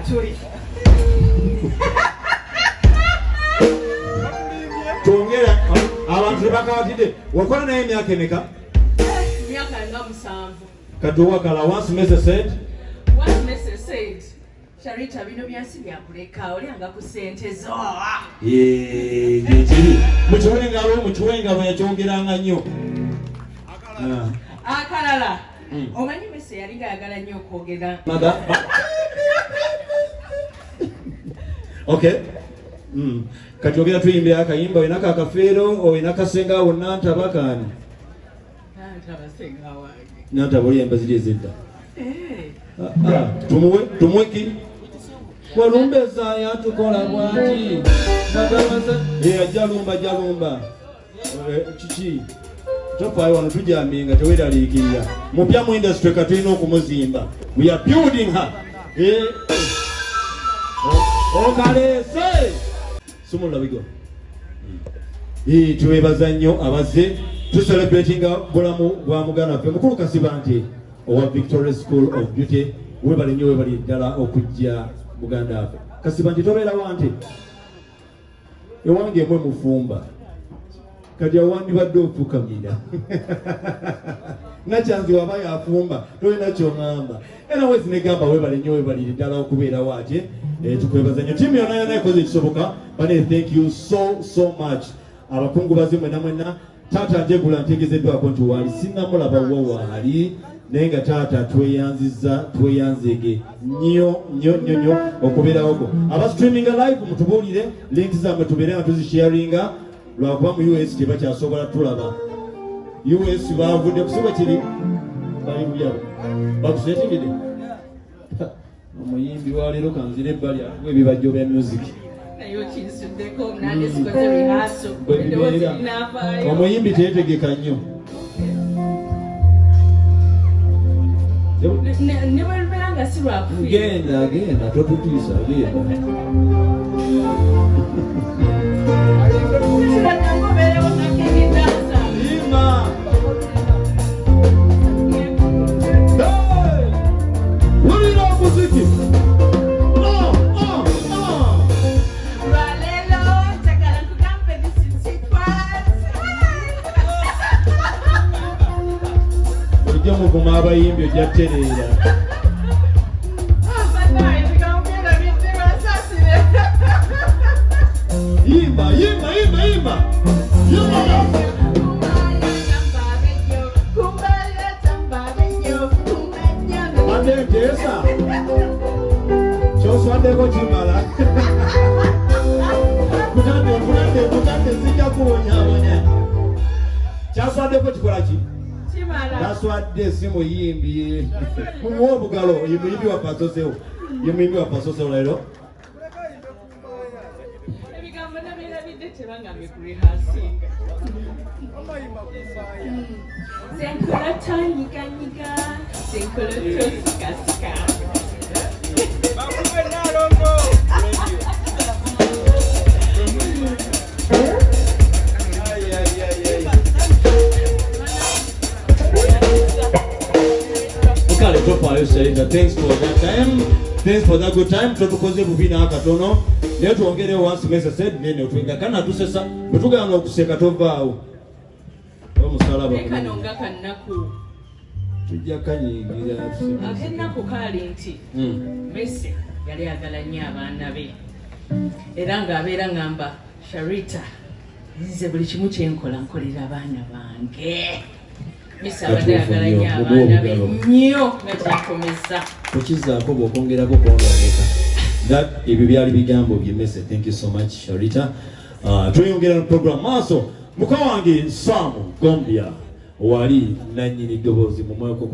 Akatuli. Twongera abantu tebakawatidde. Wakola naye emyaka emeka? Myaka nga 7. Kati owakala once Mese said. Once Mese said, Sharita bino byansi byakuleka olyanga ku ssente zo. Gyekiri. Mukiwe engalo, mukiwe engalo yakyogeranga nnyo. Akalala. Omanyi Mese yalinga ayagala nnyo okwogera. Okay. Kati ogera tuyimbira akayimba, olina kakafeero, olina kasenga awo Nantaba kaani? Nantaba senga wange. Nantaba oli emba ziri ezedda. Tumuwe, tumuwe ki? Walumbeza yatukola bw'ati. Ajja lumba, ajja lumba. Kiki? Tofaayo wano tujaminga teweeraliikirira. Mupya mu industry ka tulina okumuzimba. We are building her. Okaleese. Sumulula bigo. Tubeebaza nnyo abazze tucelebratinga bulamu bwa muganda waffe mukulu Kasibante owa Victoria School of Beauty. Weebale nnyo, weebale ddala okujja muganda waffe Kasibante. Tobeerawo nti ewange emwe mufumba kati awandibadde ofukamira Nakyanzi waba yafumba tolina kyoŋŋamba. Era wezi negamba weebale nnyo, weebalire ddala okubeerawo ate tukwebaza nnyo. Ttiimu yonna yonna ekoze ekisoboka bane, thank you so so much. Abakungubazi mwenna mwenna, taata Njegula ntegezeddwako nti waali sinnamulaba wa waali, naye nga taata tweyanziza, tweyanzege nnyo nnyo nnyo nnyo okubeerawoko. Aba streaminga live mutubuulire link zammwe tubeere nga tuzisharinga, lwakuba mu US tebakyasobola tulaba. US bavudde kusiba kiri bali bubyabo bakusetingidde omuyimbi wa leero. Kanzire ebbali atuwa ebibajjo bya music. Naye okinsuddeko nange sikoze rehearsal. Bwe bibeera. Eddoboozi linaavaayo. Omuyimbi teyetegeka nnyo. Ne bwe lubeera nga si lwakufiirwa. Genda, genda, totutiisa, genda. Kibadde obeerewo nga king dancer. Yimba. Hey! Wulira omuziki. Oh, oh, oh. Lwaleero njagala nkugambe this is it was. Bulijjo muvuma abayimbi, ojja tereera. Bannange, ebigambo byerabidde, basaasire. Yimba, yimba, yimba, yimba, yimba. Kumbaya, tamba, kumbaya. Ate nteesa kyoswaddeko kimala. Kutadde, kutadde, kutadde, sijja kuwonyawonya. Kyaswaddeko kikola ki? Kimala. Taswadde, si muyimbi. Mumuwe obugalo. Ye muyimbi waffe asosewo, ye muyimbi waffe asosewo leero. Ebigambo nabyerabidde, tebangambye ku rehearsinga. Senkola tanyiganyiga, senkola tosikasika. Bakube Nalongo. Ai, ai, ai, ai. Mukale tofaayo Sharita, thanks for that time. Thanks for that good time. Totukoze bubi n'akatono. Naye twongerewo once Mese said nene otwenga kana tusesa bwe tugamba okuseka tovaawo. Omusalaba. Naye kano nga kannaku. Tujja kanyingira. Akennaku kaali nti Mese yali ayagala nnyo abaana be era ng'abeera ngamba, "Sharita, nze buli kimu kyenkola nkolera abaana bange." Mese abadde ayagala nnyo abaana be nnyo nga kyenkomeza. Tokizaako bw'okwongerako kwonooneka. That ebyo byali bigambo bye Mese. Thank you so much, Sharita. Tweyongera mu program maaso. Muka wange Sam Gombya wali nannyini ddoboozi mumweko.